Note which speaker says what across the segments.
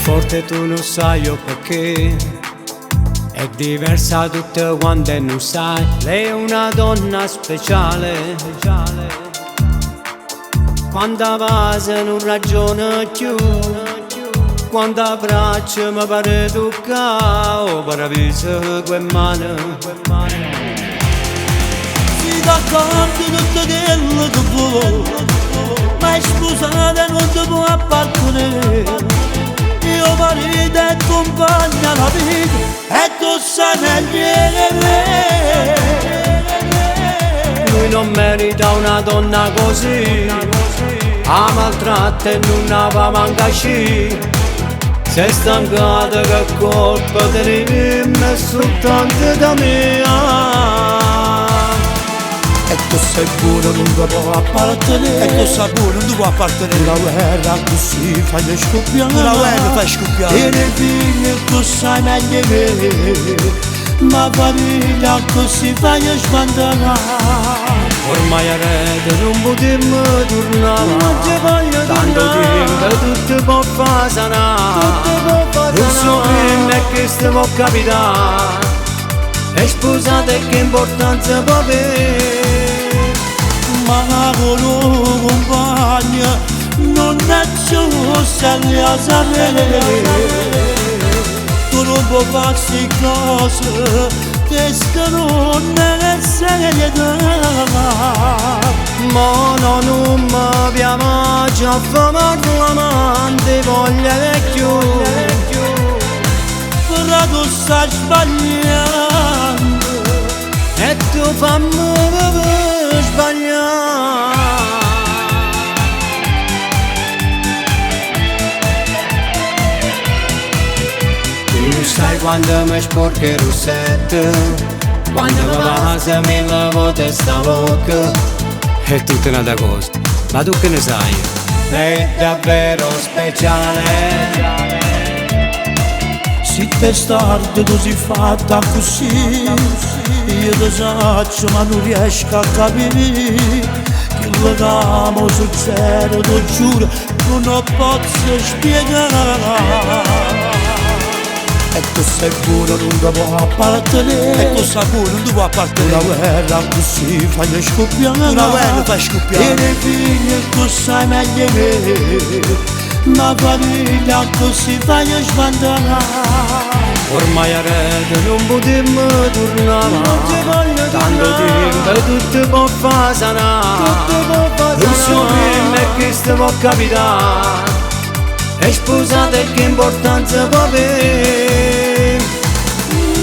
Speaker 1: Forte tu non sai o perché. È diversa da tutte quante non sai. Lei è una donna speciale. Quando passa non ragiona più. Quando abbraccia mi pare toccare. O paradiso con mano.
Speaker 2: Si d'accordo tutto quello che vuoi, ma sposata non ti può appartenere. Io marito e compagna la vita e tu sai meglio di me.
Speaker 1: Lui non merita una donna così. A maltratta e non va manca sci. Sei stancata che colpa te ne soltanto da me.
Speaker 2: E tu sei buono non ti può appartenere.
Speaker 3: E tu sei buono non ti può appartenere.
Speaker 2: Una guerra così fai scoppiare.
Speaker 3: Una guerra fai scoppiare.
Speaker 2: E ne figli tu sai meglio di me. Ma famiglia così fai sbandare.
Speaker 1: Ormai a rete non potremmo tornare.
Speaker 2: Non ci voglio
Speaker 1: Tanto
Speaker 2: tornare.
Speaker 1: tempo tutto può far sanare.
Speaker 2: Tutto può far
Speaker 1: Non so
Speaker 2: sanare.
Speaker 1: prima che sto può capitare. E sposate che importanza può avere.
Speaker 2: Ma con un compagno non è giusto a sapere. Tu non puoi fare queste cose, questa non è serietà.
Speaker 1: Ma no, non mi piace già famato l'amante, voglio le più.
Speaker 2: Però tu stai sbagliando.
Speaker 1: E tu fammi sbagliare. Tu sai quando mi sporco il rossetto, quando mi passa mi lavo testa bocca. È tutta un'altra cosa, ma tu che ne sai? È davvero speciale.
Speaker 2: Se testardo tu sei fatta così, io ti saccio ma non riesco a capire. Quello che mi succede, ti giuro, non lo posso spiegare. E tu sei buono, non ti può appartenere.
Speaker 3: E tu sei buono, non ti può appartenere.
Speaker 2: Una guerra così fai scoppiare.
Speaker 3: Una guerra fai scoppiare.
Speaker 2: E le figlie tu sai meglio di me. Ma famiglia così fai sbandare.
Speaker 1: Ormai a rete non potremmo tornare.
Speaker 2: Non ci voglio
Speaker 1: Tanto
Speaker 2: tornare.
Speaker 1: tempo tutto può far sanare.
Speaker 2: Tutto può far
Speaker 1: Non so
Speaker 2: sanare.
Speaker 1: prima che sto può capitare. E sposate che importanza può avere.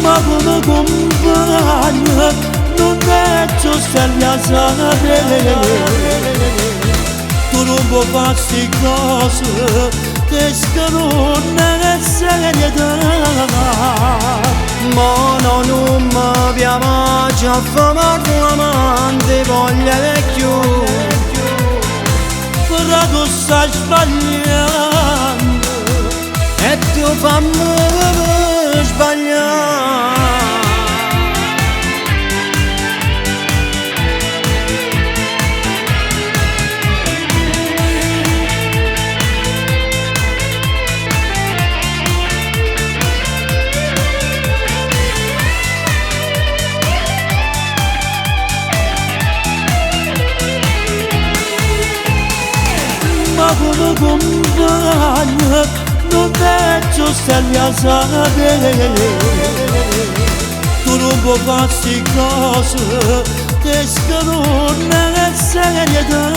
Speaker 2: Ma come compagno non è giusto a sapere. Tu non puoi fare queste cose, questa non è serietà.
Speaker 1: Ma no, non mi piace già famato l'amante, voglio le più.
Speaker 2: Però tu stai sbagliando.
Speaker 1: E tu fammi sbagliare.
Speaker 2: Ma come compagno non è giusto a sapere. Tu non puoi fare queste cose, questa non è serietà.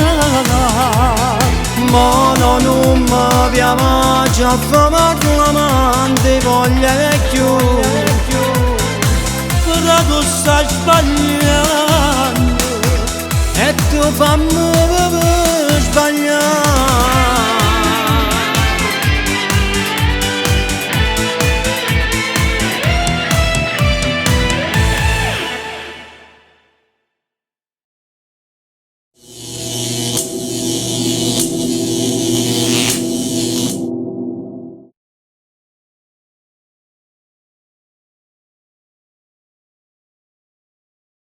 Speaker 1: Ma no, non mi piace già famato l'amante, voglio le più.
Speaker 2: Però tu stai sbagliando.
Speaker 1: E tu fammi